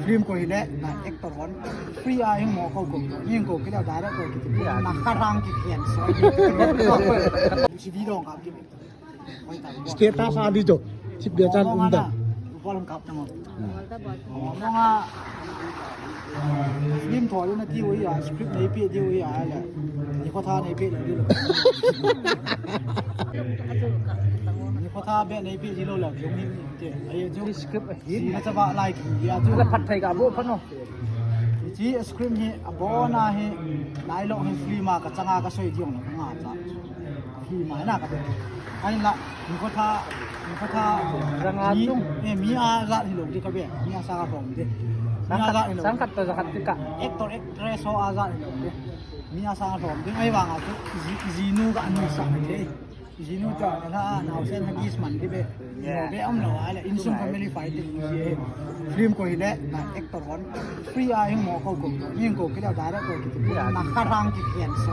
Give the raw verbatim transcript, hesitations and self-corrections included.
Film ko hile, na actor hon. Free a hing mo ko ko. Hing ko kila direct ko kiti. Na kharang ki khen so. Si video ka ki. Status a di jo. Sip dia chan um da. Bol kap na mo. Mo nga. Film tho na ti wi a, script nei pe di wi a la. Ni ko tha nei pe di lo. Ni ko tha be nei pe di lo la. Jong ni te. Ai jo. Script Hi, na chava lai ki ya chu. La phat thei ka bo phat no. Chi script hi abona hi, nai lo hi film a ka changa ka soi diong na nga cha. Film a na ka be. Ai la, ni ko tha, ni ko tha. Changa chung. Eh, mi a ga hi lo di ka be. Mi a sa ga hom di. Mi a ga hi lo. Sang khat to ja khat ti ka. Actor actress ho a ga hi lo di. Mi a sa ga hom di. Ai vang a chu. Ji, ji nu ga nu sa ni. Jinu cha na, na sen ha gis man di be. Be am lo ai le, insung family fighting ji. Film ko hile, na actor hon. Free a hing mo ko ko. Hing ko kila direct ko ki. Na kharang ki khen so.